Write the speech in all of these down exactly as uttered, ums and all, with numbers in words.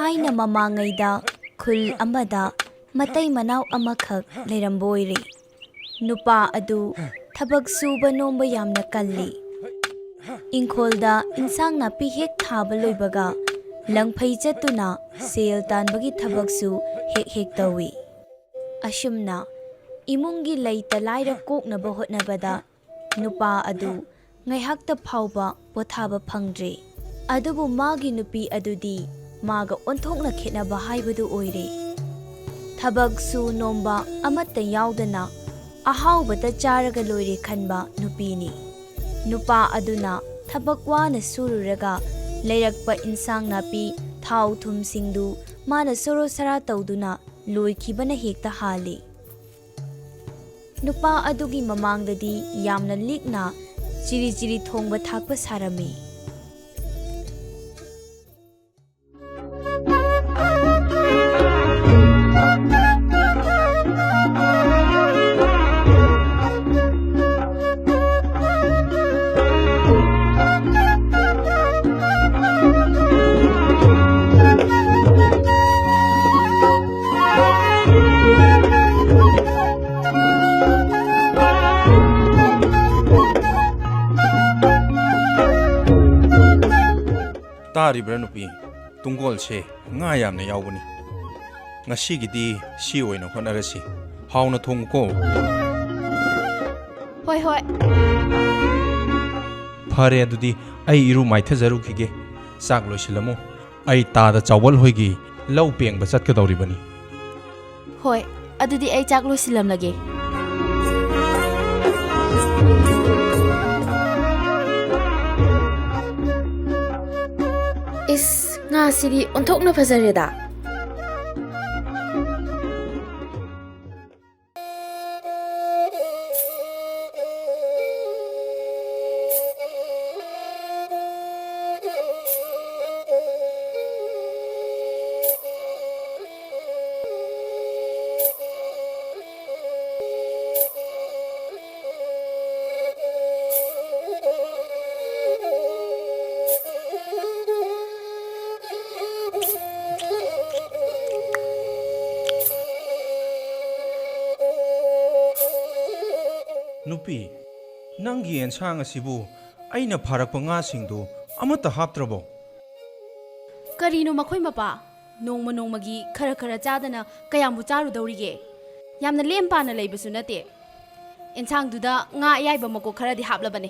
ꯊꯥꯏꯅ ꯃꯃꯥꯡꯉꯩꯗ ꯈꯨꯜ ꯑꯃꯗ ꯃꯇꯩ ꯃꯅꯥꯎ ꯑꯃꯈꯛ ꯂꯩꯔꯝꯕ ꯑꯣꯏꯔꯦ꯫ ꯅꯨꯄꯥ ꯑꯗꯨ ꯊꯕꯛ ꯁꯨꯕ ꯅꯣꯝꯕ ꯌꯥꯝꯅ ꯀꯜꯂꯤ꯫ ꯏꯪꯈꯣꯜꯗ ꯏꯟꯁꯥꯡ ꯅꯥꯄꯤ ꯍꯦꯛ ꯊꯥꯕ ꯂꯣꯏꯕꯒ ꯂꯪꯐꯩ ꯆꯠꯇꯨꯅ ꯁꯦꯜ ꯇꯥꯟꯕꯒꯤ ꯊꯕꯛꯁꯨ ꯍꯦꯛ ꯍꯦꯛ ꯇꯧꯏ꯫ ꯑꯁꯨꯝꯅ ꯏꯃꯨꯡꯒꯤ ꯂꯩꯇ ꯂꯥꯏꯔ ꯀꯣꯛꯅꯕ ꯍꯣꯠꯅꯕꯗ ꯅꯨꯄꯥ ꯑꯗꯨ ꯉꯥꯏꯍꯥꯛꯇ ꯐꯥꯎꯕ ꯄꯣꯊꯥꯕ ꯐꯪꯗ꯭ꯔꯦ꯫ ꯑꯗꯨꯕꯨ ꯃꯥꯒꯤ ꯅꯨꯄꯤ ꯑꯗꯨꯗꯤ ꯃꯥꯒ ꯑꯣꯟꯊꯣꯛꯅ ꯈꯦꯠꯅꯕ ꯍꯥꯏꯕꯗꯨ ꯑꯣꯏꯔꯦ꯫ ꯊꯕꯛ ꯁꯨ ꯅꯣꯝꯕ ꯑꯃꯠꯇ ꯌꯥꯎꯗꯅ ꯑꯍꯥꯎꯕꯇ ꯆꯥꯔꯒ ꯂꯣꯏꯔꯦ ꯈꯟꯕ ꯅꯨꯄꯤꯅꯤ꯫ ꯅꯨꯄꯥ ꯑꯗꯨꯅ ꯊꯕꯛ ꯋꯥꯅ ꯁꯨꯔꯨꯔꯒ ꯂꯩꯔꯛꯄ ꯏꯟꯁꯥꯡ ꯅꯥꯄꯤ, ꯊꯥꯎ ꯊꯨꯝꯁꯤꯡꯗꯨ ꯃꯥꯅ ꯁꯣꯔꯣ ꯁꯔꯥ ꯇꯧꯗꯨꯅ ꯂꯣꯏꯈꯤꯕꯅ ꯍꯦꯛꯇ ꯍꯥꯜꯂꯤ꯫ ꯅꯨꯄꯥ ꯑꯗꯨꯒꯤ ꯃꯃꯥꯡꯗꯗꯤ ꯌꯥꯝꯅ ꯂꯤꯛꯅ ꯆꯤꯔꯤ ꯆꯤꯔꯤ ꯊꯣꯡꯕ ꯊꯥꯛꯄ ꯁꯥꯔꯝꯃꯤ꯫ ꯇꯥꯔꯤꯕ꯭ꯔꯥ ꯅꯨꯄꯤ? ꯇꯨꯡꯒꯣꯜꯁꯦ ꯉꯥ ꯌꯥꯝꯅ ꯌꯥꯎꯕꯅꯤ꯫ ꯉꯁꯤꯒꯤꯗꯤ ꯁꯤ ꯑꯣꯏꯅ ꯍꯣꯠꯅꯔꯁꯤ꯫ ꯍꯥꯎꯅ ꯊꯣꯡꯉꯨꯀꯣ꯫ ꯍꯣꯏ, ꯍꯣꯏ꯫ ꯐꯔꯦ, ꯑꯗꯨꯗꯤ ꯑꯩ ꯏꯔꯨ ꯃꯥꯏꯊꯖꯔꯨꯈꯤꯒꯦ꯫ ꯆꯥꯛ ꯂꯣꯏꯁꯤꯜꯂꯝꯃꯨ꯫ ꯑꯩ ꯇꯥꯗ ꯆꯥꯎꯕꯜ ꯍꯣꯏꯒꯤ ꯂꯧ ꯄꯦꯡꯕ ꯆꯠꯀꯗꯧꯔꯤꯕꯅꯤ꯫ ꯍꯣꯏ, ꯑꯗꯨꯗꯤ ꯑꯩ ꯆꯥꯛ ꯂꯣꯏꯁꯤꯜꯂꯝꯂꯒꯦ꯫ ꯏꯁ, ꯉꯥꯁꯤꯗꯤ ꯑꯣꯟꯊꯣꯛꯅ ꯐꯖꯔꯦꯗ꯫ ꯅꯨꯄꯤ, ꯅꯪꯒꯤ ꯑꯦꯟꯁꯥꯡ ꯑꯁꯤꯕꯨ ꯑꯩꯅ ꯐꯥꯔꯛꯄ ꯉꯥꯁꯤꯡꯗꯨ ꯑꯃꯠꯇ ꯍꯥꯞꯇ꯭ꯔꯕꯣ? ꯀꯔꯤꯅꯣ ꯃꯈꯣꯏ ꯃꯄꯥ? ꯅꯣꯡꯃ ꯅꯣꯡꯃꯒꯤ ꯈꯔ ꯈꯔ ꯆꯥꯗꯅ ꯀꯌꯥꯝꯕꯨ ꯆꯥꯔꯨꯗꯧꯔꯤꯒꯦ? ꯌꯥꯝꯅ ꯂꯦꯝ ꯄꯥꯅ ꯂꯩꯕꯁꯨ ꯅꯠꯇꯦ꯫ ꯑꯦꯟꯁꯥꯡꯗꯨꯗ ꯉꯥ ꯑꯌꯥꯏꯕ ꯃꯀꯨꯞ ꯈꯔꯗꯤ ꯍꯥꯞꯂꯕꯅꯦ꯫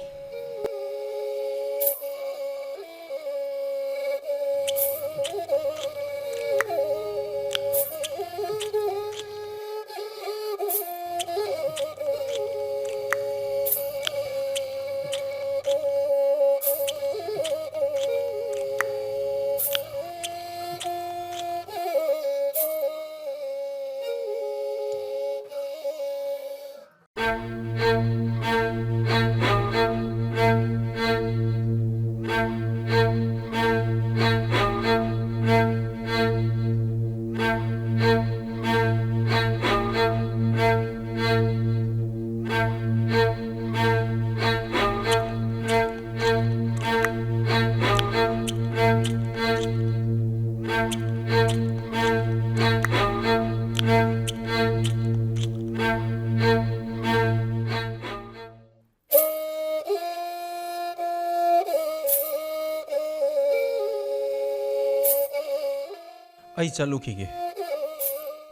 ꯑꯩ ꯆꯠꯂꯨꯈꯤꯒꯦ꯫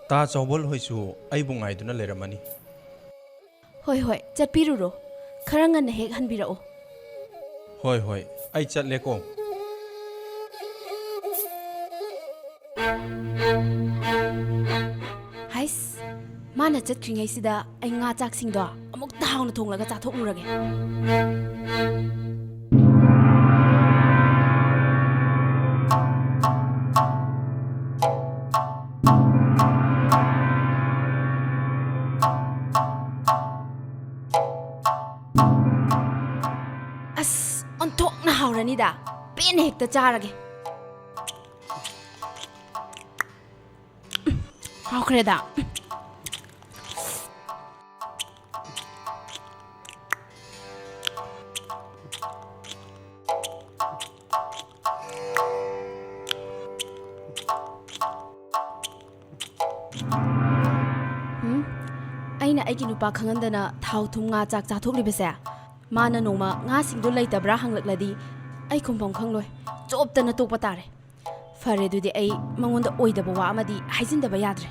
ꯇꯥ ꯆꯥꯎꯕꯜ ꯍꯣꯏꯁꯨ ꯑꯩꯕꯨ ꯉꯥꯏꯗꯨꯅ ꯂꯩꯔꯝꯃꯅꯤ꯫ ꯍꯣꯏ, ꯍꯣꯏ, ꯆꯠꯄꯤꯔꯨꯔꯣ꯫ ꯈꯔ ꯉꯟꯅ ꯍꯦꯛ ꯍꯟꯕꯤꯔꯛꯑꯣ꯫ ꯍꯣꯏ, ꯍꯣꯏ, ꯑꯩ ꯆꯠꯂꯦꯀꯣ꯫ ꯍꯥꯏꯁ, ꯃꯥꯅ ꯆꯠꯈ꯭ꯔꯤꯉꯩꯁꯤꯗ ꯑꯩ ꯉꯥ ꯆꯥꯛꯁꯤꯡꯗꯣ ꯑꯃꯨꯛꯇ ꯍꯥꯎꯅ ꯊꯣꯡꯂꯒ ꯆꯥꯊꯣꯛꯂꯨꯔꯒꯦ꯫ ꯑꯁ, ꯑꯣꯟꯊꯣꯛꯅ ꯍꯥꯎꯔꯅꯤꯗ꯫ ꯄꯦꯟꯅ ꯍꯦꯛꯇ ꯆꯥꯔꯒꯦ꯫ ꯍꯥꯎꯈ꯭ꯔꯦꯗ꯫ ꯎꯝ, ꯑꯩꯅ ꯑꯩꯒꯤ ꯅꯨꯄꯥ ꯈꯪꯍꯟꯗꯅ ꯊꯥꯎ ꯊꯨꯝ ꯉꯥ ꯆꯥꯛ ꯆꯥꯊꯣꯛꯂꯤꯕꯁꯦ? ꯃꯥꯅ ꯅꯣꯡꯃ ꯉꯥꯁꯤꯡꯗꯣ ꯂꯩꯇꯕ꯭ꯔꯥ ꯍꯪꯂꯛꯂꯗꯤ ꯑꯩ ꯈꯨꯝꯐꯝ ꯈꯪꯂꯣꯏ꯫ ꯆꯣꯞꯇꯅ ꯇꯣꯛꯄ ꯇꯥꯔꯦ꯫ ꯐꯔꯦ, ꯑꯗꯨꯗꯤ ꯑꯩ ꯃꯉꯣꯟꯗ ꯑꯣꯏꯗꯕ ꯋꯥ ꯑꯃꯗꯤ ꯍꯥꯏꯖꯤꯟꯗꯕ ꯌꯥꯗ꯭ꯔꯦ꯫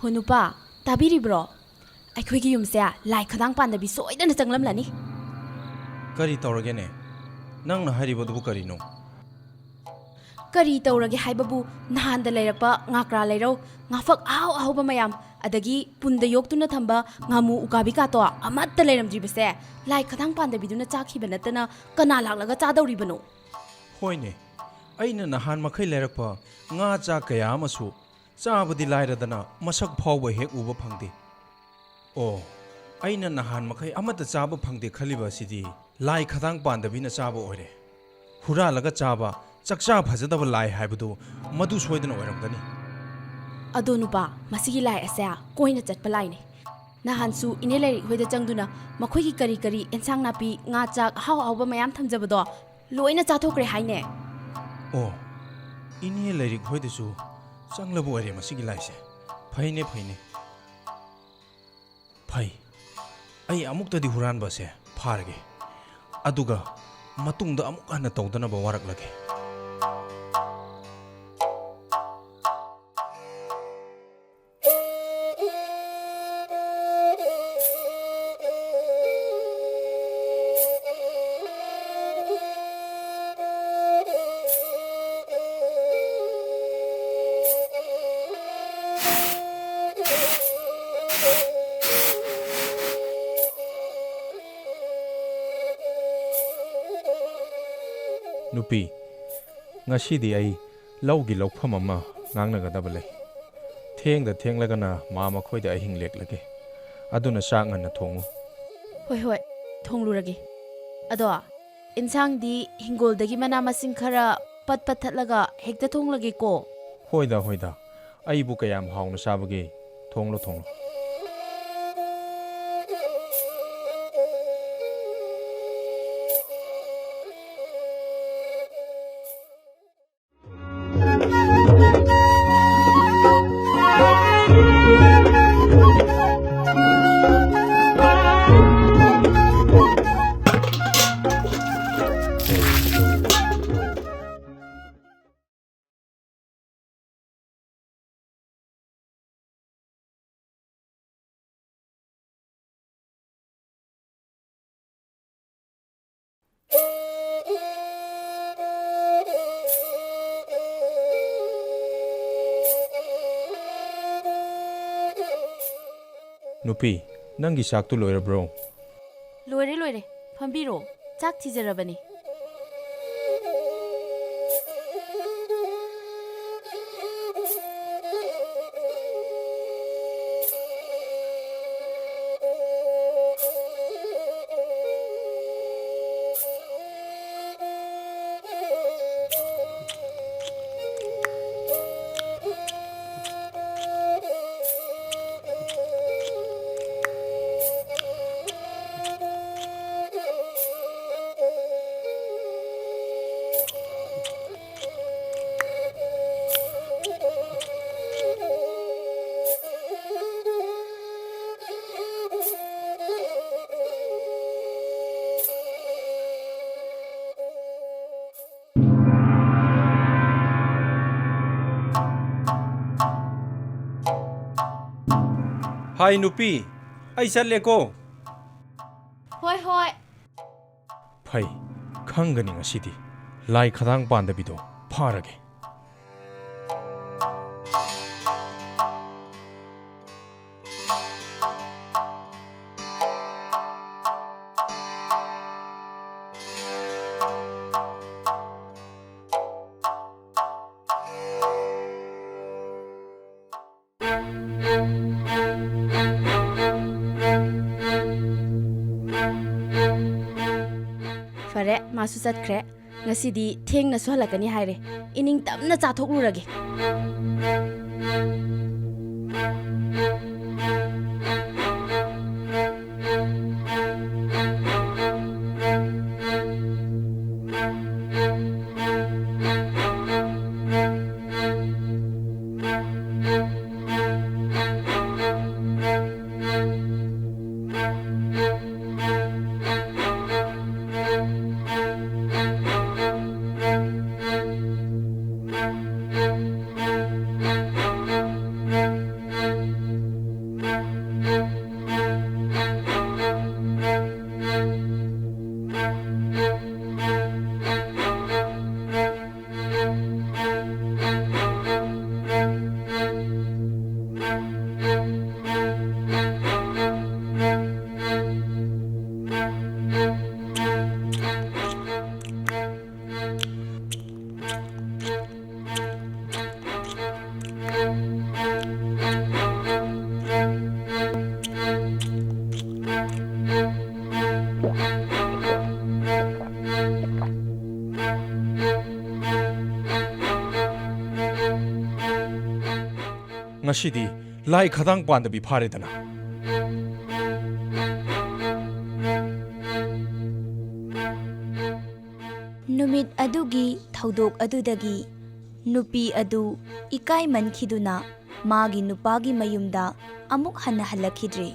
ꯍꯣ ꯅꯨꯄꯥ, ꯇꯥꯕꯤꯔꯤꯕ꯭ꯔꯣ? ꯑꯩꯈꯣꯏꯒꯤ ꯌꯨꯝꯁꯦ ꯂꯥꯏ ꯈꯗꯥꯡ ꯄꯥꯟꯗꯕꯤ ꯁꯣꯏꯗꯅ ꯆꯪꯂꯝꯂꯅꯤ꯫ ꯀꯔꯤ ꯇꯧꯔꯒꯦꯅꯦ? ꯅꯪꯅ ꯍꯥꯏꯔꯤꯕꯗꯨꯕꯨ ꯀꯔꯤꯅꯣ? ꯀꯔꯤ ꯇꯧꯔꯒꯦ ꯍꯥꯏꯕꯕꯨ, ꯅꯍꯥꯟꯗ ꯂꯩꯔꯛꯄ ꯉꯥꯀ꯭ꯔꯥ ꯂꯩꯔꯧ, ꯉꯥꯐꯛ ꯑꯍꯥꯎ ꯑꯍꯥꯎꯕ ꯃꯌꯥꯝ, ꯑꯗꯒꯤ ꯄꯨꯟꯗ ꯌꯣꯛꯇꯨꯅ ꯊꯝꯕ ꯉꯥꯃꯨ ꯎꯀꯥꯕꯤ ꯀꯥꯇꯣ ꯑꯃꯠꯇ ꯂꯩꯔꯝꯗ꯭ꯔꯤꯕꯁꯦ ꯂꯥꯏ ꯈꯗꯥꯡ ꯄꯥꯟꯗꯕꯤꯗꯨꯅ ꯆꯥꯈꯤꯕ ꯅꯠꯇꯅ ꯀꯅꯥ ꯂꯥꯛꯂꯒ ꯆꯥꯗꯧꯔꯤꯕꯅꯣ? ꯍꯣꯏꯅꯦ, ꯑꯩꯅ ꯅꯍꯥꯟ ꯃꯈꯩ ꯂꯩꯔꯛꯄ ꯉꯥ ꯆꯥꯛ ꯀꯌꯥ ꯑꯃꯁꯨ ꯆꯥꯕꯗꯤ ꯂꯥꯏꯔꯗꯅ ꯃꯁꯛ ꯐꯥꯎꯕ ꯍꯦꯛ ꯎꯕ ꯐꯪꯗꯦ꯫ ꯑꯣ, ꯑꯩꯅ ꯅꯍꯥꯟ ꯃꯈꯩ ꯑꯃꯠꯇ ꯆꯥꯕ ꯐꯪꯗꯦ ꯈꯜꯂꯤꯕ ꯑꯁꯤꯗꯤ ꯂꯥꯏ ꯈꯗꯥꯡ ꯄꯥꯟꯗꯕꯤꯅ ꯆꯥꯕ ꯑꯣꯏꯔꯦ꯫ ꯍꯨꯔꯥꯜꯂꯒ ꯆꯥꯕ, ꯆꯥꯛꯆꯥ ꯐꯖꯗꯕ ꯂꯥꯏ ꯍꯥꯏꯕꯗꯨ ꯃꯗꯨ ꯁꯣꯏꯗꯅ ꯑꯣꯏꯔꯝꯒꯅꯤ꯫ ꯑꯗꯣ ꯅꯨꯄꯥ, ꯃꯁꯤꯒꯤ ꯂꯥꯏ ꯑꯁꯦ ꯀꯣꯏꯅ ꯆꯠꯄ ꯂꯥꯏꯅꯦ꯫ ꯅꯍꯥꯟꯁꯨ ꯏꯅꯦ ꯂꯥꯏꯔꯤꯛ ꯍꯣꯏꯗ ꯆꯪꯗꯨꯅ ꯃꯈꯣꯏꯒꯤ ꯀꯔꯤ ꯀꯔꯤ ꯑꯦꯟꯁꯥꯡ ꯅꯥꯄꯤ, ꯉꯥ ꯆꯥꯛ ꯑꯍꯥꯎ ꯑꯍꯥꯎꯕ ꯃꯌꯥꯝ ꯊꯝꯖꯕꯗꯣ ꯂꯣꯏꯅ ꯆꯥꯊꯣꯛꯈ꯭ꯔꯦ ꯍꯥꯏꯅꯦ꯫ ꯑꯣ, ꯏꯅꯦ ꯂꯥꯏꯔꯤꯛ ꯍꯣꯏꯗꯁꯨ ꯆꯪꯂꯕ ꯑꯣꯏꯔꯦ ꯃꯁꯤꯒꯤ ꯂꯥꯏꯁꯦ꯫ ꯐꯩꯅꯦ, ꯐꯩꯅꯦ꯫ ꯐꯩ꯫ ꯑꯩ ꯑꯃꯨꯛꯇꯗꯤ ꯍꯨꯔꯥꯟꯕꯁꯦ ꯐꯥꯔꯒꯦ꯫ ꯑꯗꯨꯒ ꯃꯇꯨꯡꯗ ꯑꯃꯨꯛ ꯍꯟꯅ ꯇꯧꯗꯅꯕ ꯋꯥꯔꯛꯂꯒꯦ꯫ ꯅꯨꯄꯤ, ꯉꯁꯤꯗꯤ ꯑꯩ ꯂꯧꯒꯤ ꯂꯧꯐꯝ ꯑꯃ ꯉꯥꯡꯅꯒꯗꯕ ꯂꯩ꯫ ꯊꯦꯡꯗ ꯊꯦꯡꯂꯒꯅ ꯃꯥ ꯃꯈꯣꯏꯗ ꯑꯍꯤꯡ ꯂꯦꯛꯂꯒꯦ꯫ ꯑꯗꯨꯅ ꯆꯥꯛ ꯉꯟꯅ ꯊꯣꯡꯉꯨ꯫ ꯍꯣꯏ, ꯍꯣꯏ, ꯊꯣꯡꯂꯨꯔꯒꯦ꯫ ꯑꯗꯣ, ꯏꯟꯁꯥꯡꯗꯤ ꯍꯤꯡꯒꯣꯜꯗꯒꯤ ꯃꯅꯥ ꯃꯁꯤꯡ ꯈꯔ ꯄꯠ ꯄꯠ ꯊꯠꯂꯒ ꯍꯦꯛꯇ ꯊꯣꯡꯂꯒꯦꯀꯣ꯫ ꯍꯣꯏꯗ, ꯍꯣꯏꯗ꯫ ꯑꯩꯕꯨ ꯀꯌꯥꯝ ꯍꯥꯎꯅ ꯆꯥꯕꯒꯦ? ꯊꯣꯡꯂꯣ, ꯊꯣꯡꯂꯣ꯫ ꯅꯨꯄꯤ, ꯅꯪꯒꯤ ꯆꯥꯛꯇꯨ ꯂꯣꯏꯔꯕ꯭ꯔꯣ? ꯂꯣꯏꯔꯦ, ꯂꯣꯏꯔꯦ꯫ ꯐꯝꯕꯤꯔꯣ꯫ ꯆꯥꯛ ꯊꯤꯖꯔꯕꯅꯤ꯫ ꯍꯥꯏ ꯅꯨꯄꯤ, ꯑꯩ ꯆꯠꯂꯦꯀꯣ꯫ ꯍꯣꯏ, ꯍꯣꯏ꯫ ꯐꯩ, ꯈꯪꯒꯅꯤ ꯉꯁꯤꯗꯤ꯫ ꯂꯥꯏ ꯈꯗꯥꯡ ꯄꯥꯟꯗꯕꯤꯗꯣ ꯐꯥꯔꯒꯦ꯫ ꯐꯔꯦ, ꯃꯥꯁꯨ ꯆꯠꯈ꯭ꯔꯦ꯫ ꯉꯁꯤꯗꯤ ꯊꯦꯡꯅꯁꯨ ꯍꯜꯂꯛꯀꯅꯤ ꯍꯥꯏꯔꯦ꯫ ꯏꯅꯤꯡ ꯇꯝꯅ ꯆꯥꯊꯣꯛꯂꯨꯔꯒꯦ꯫ ꯉꯁꯤꯗꯤ ꯂꯥꯏ ꯈꯗꯥꯡ ꯄꯥꯟꯗꯕꯤ ꯐꯥꯔꯦꯗꯅ꯫ ꯅꯨꯃꯤꯠ ꯑꯗꯨꯒꯤ ꯊꯧꯗꯣꯛ ꯑꯗꯨꯗꯒꯤ ꯅꯨꯄꯤ ꯑꯗꯨ ꯏꯀꯥꯏꯃꯟꯈꯤꯗꯨꯅ ꯃꯥꯒꯤ ꯅꯨꯄꯥꯒꯤ ꯃꯌꯨꯝꯗ ꯑꯃꯨꯛ ꯍꯟꯅ ꯍꯜꯂꯛꯈꯤꯗ꯭ꯔꯦ꯫